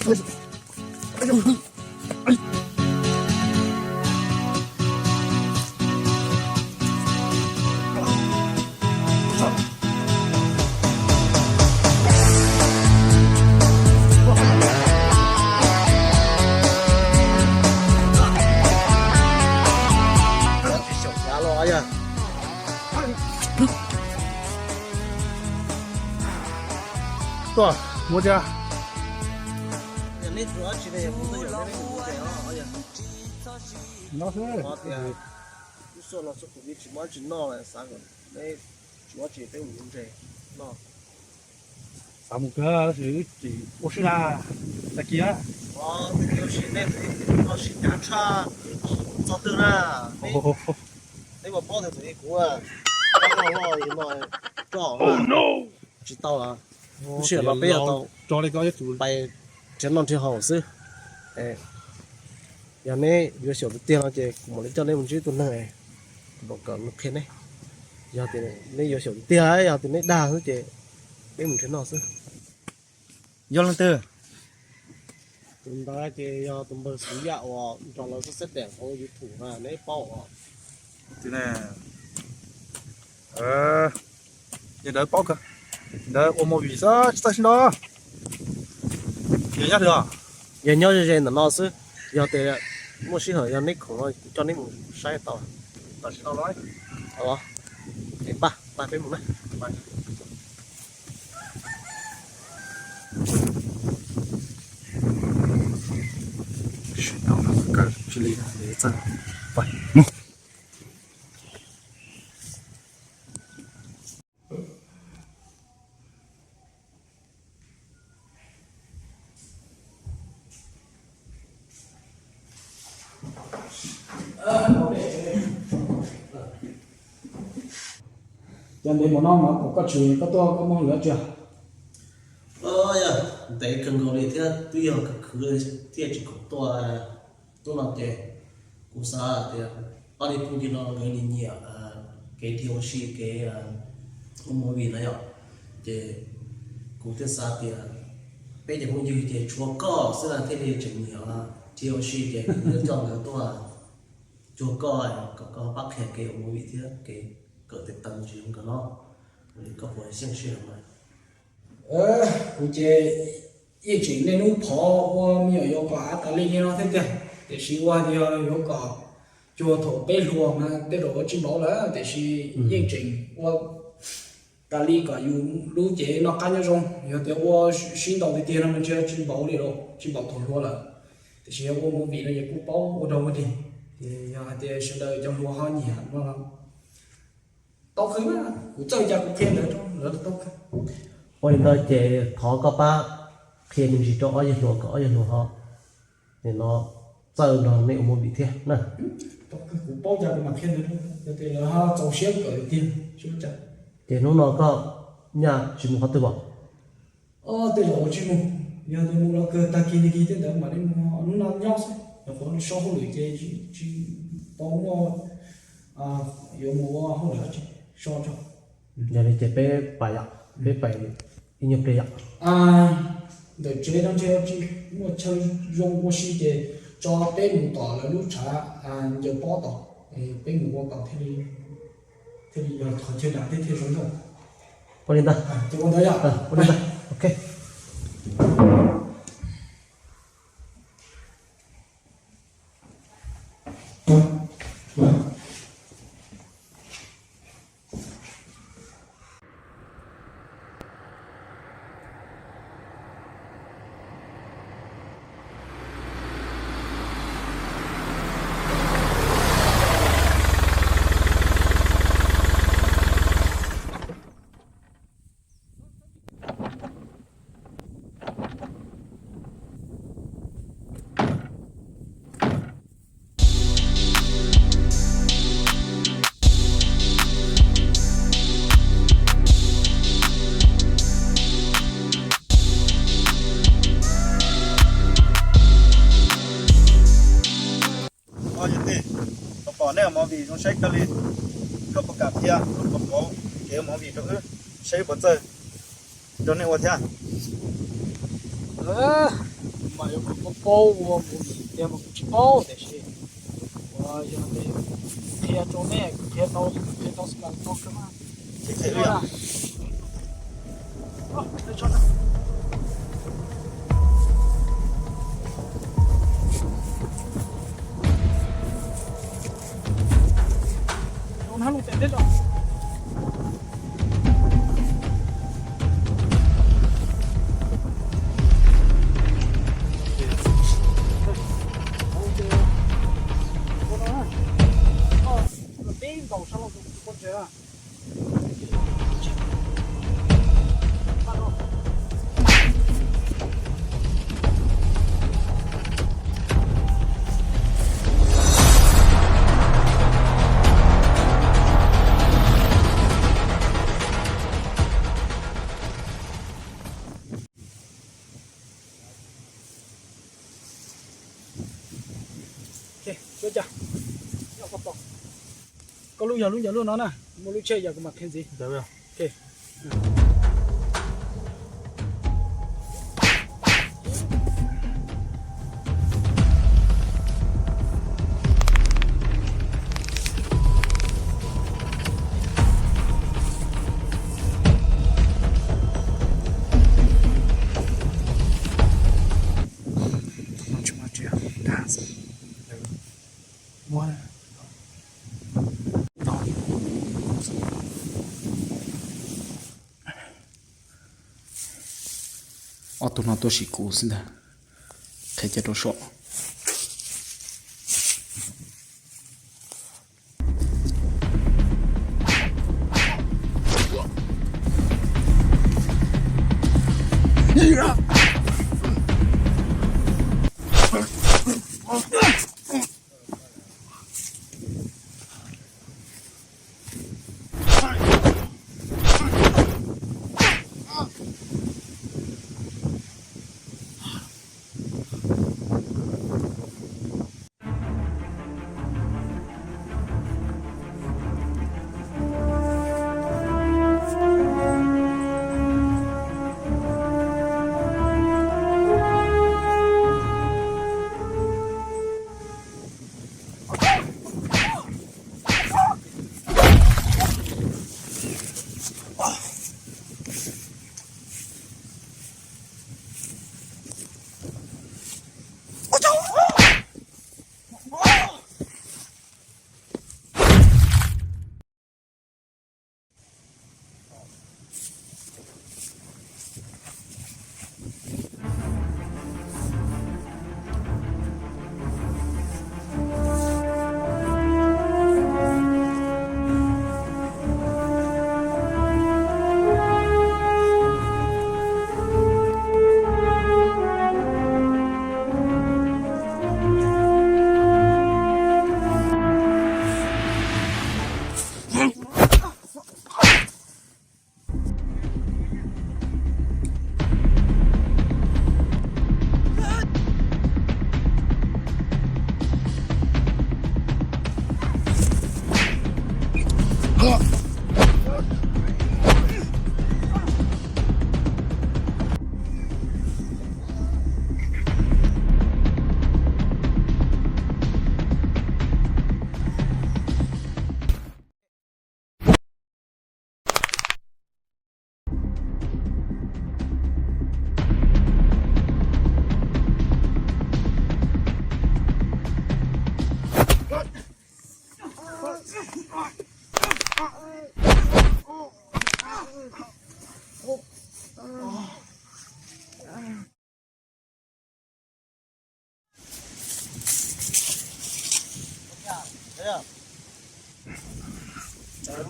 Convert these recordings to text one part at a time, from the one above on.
Tuaj, muab thiab. Nyob xwb. Lub xua no xwb kuv yeej tsis muab tsis noj, xav kom neb tsis muab tsis peb mus yuav ntses noj. Xav mus kawg tab sis wb tsis ua sib na, tag kis na. Tab sis nej tsis cav tshaj txog twg na. Neb puas paub tias thaum ub kuv loj loj no roj tsis tau, lub sij hawm no peb yog tau pais nrhiav noj nrhiav haus xwb. Yog neb yuav xyaum tiag tiag no ces kuv mam li coj neb mus ntsib tus neeg, kuv mam kom nws qhia neb. Yog tias neb yuav xyaum tiag tiag, yog tias neb dag xwb ces peb mus nrhiav noj xwb. Yog leej twg? Tus ntawd ces yog tus npawg Xwm Yaj uas nrog lawv xab xab tes hauv YouTube na, neb paub os. Tus ne, yog ntawd paub kawg, ntawd ua movie xwb tsis txawj sib nrog. Yog nyob twg? Yog nyob ze ze ntawm no xwb, yog tias muaj sij hawm yog neb khoom no kuv coj neb mus saib tau. Tam sim no los? Es npaj, npaj peb mus na. Cov ntev mus no mas kuv, koj tsis, koj tuaj koj muaj hauj lwm dab tsi? Yog ntev kawg nkaus li thiab twb yog khwv khwv thiaj tsis khoom tuaj. Hnub no ces kuv xav tias pab li phooj ywg no nkawd nyiam nyiam kev dhia ua si, kev ua movie no yom, ces kuv thiaj xav tias peb cov phooj ywg ces tshuav koj xwb na thiaj li tseem nyiam dhia ua si, ces kuv yuav coj nkawd tuaj cuag koj kom koj pab qhia kev ua movie thiab kev kawm tes taw mus tsis zoo nkawd no. Koj puas xyeej sij hawm mas? Kuv ces yeej tseem niaj hnub thov ua me nyuam yaus kom av tas li li no thiab tiag, tiam sis ua hais tias yog yuav kom cuag thaum peb hluas mas tej zaum ua tsis npaum lawm, tiam sis yeej tseem ua tas li kom yus lub cev noj qab nyob zoo. Yog tias ua sib ntaus tiag tiag no mas ntshe tsis npaum li lawm, tsis npaum thaum hluas lawm. Tiam sis yog ua movie no ces kuj paub ua dog ua dig, ces yog hais tias sawv daws cov hluas ho nyiam no los tau kawg na, kuv txawj cas kuv qhia ntawd rau lawv tau kawg. Ua li ntawd ces thov koj pab qhia me ntsis rau ob yawg hluas kom ob yawg hluas ho nim no txawj nrog nej ua movie thiab na. Tau kawg, kuv paub cas kuv mam qhia ntawd rau, yog tias lawv ho txaus siab kawm tiag. Ces hnub no koj nyaj tsis mus qhov twg pom? Tej zaum ua tsis mus, yog tias mus los kawg tag kis nag kis tej ntawd mam li mus, hnub no nyob xwb, nyuam qhuav so hauj lwm ces tsis tau muaj yuav mus ua hauj lwm dab tsi, so tso. Yog li ces peb pais yom, peb pais ib nyuag pliag yom. Ntawm tsev no ntshe tsis muaj chaw zoo ua si ces tso peb mus tom lawv lub tshav ncaws pob tod, peb mus ua tom thiaj li, thiaj li yog qhov chaw nram thiaj thiaj zoo nkauj. Ua li ntawd. Ces ua ntawd yom. Ua li ntawd, ok. Ov, yog tias tau pom nej ua movie zoo saib kawg li, koj puas kam qhia lub qhov kev ua movie rau wb saib wb puas txawj nrog nej ua thiab? Mas yuav kom paub paub ua movie tiag mas kuv tsis paub tiam sis uas yog tias qhia rau nej kuv qhia tau, qhia tau xwb mas tau kawg mas. Koj lub yog lub ncauj lub no na, muaj lub tsheb yog kuv mam qhia ntxiv. Ob tug no tuaj sim kuv xwb ntag, qhia cov rau soj.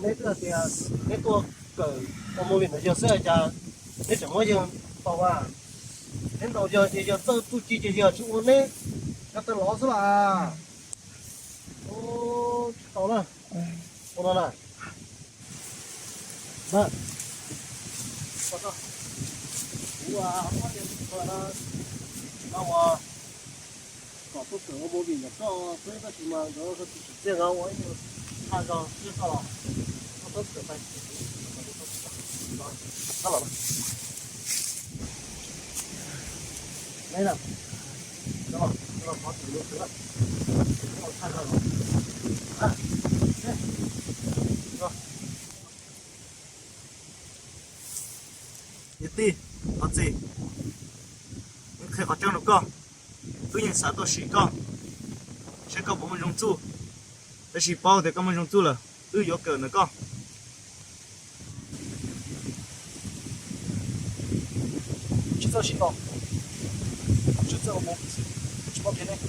Neb twb hais tias neb tuaj kawm ua movie ntawm yawg xwb cas neb tseem muab yawg ntaus a? Neb ntaus yawg ces yawg txawj txuj ci ces yawg tsis ua neb, yog tawg lov xwb las. Tsis tau na. Ua no na. Kuv ua kom tuaj kawm ua movie ntawm koj xwb tab sis mas nkawd tsis tsim txiaj nkawd ua ib tug tha zog siab koj los koj txhob kawm pais. Neb na, Niam tij, thov txim, wb qhia qhov tseeb rau koj, wb yeej xav tuaj sim koj, saib koj puas muaj zoo txuj, tab sis paub tias koj muaj zoo txuj lawm, wb yuav kawm ntawm koj. Tsis txawj sim los, tsis txawj ua mus, tsis paub qhia nej.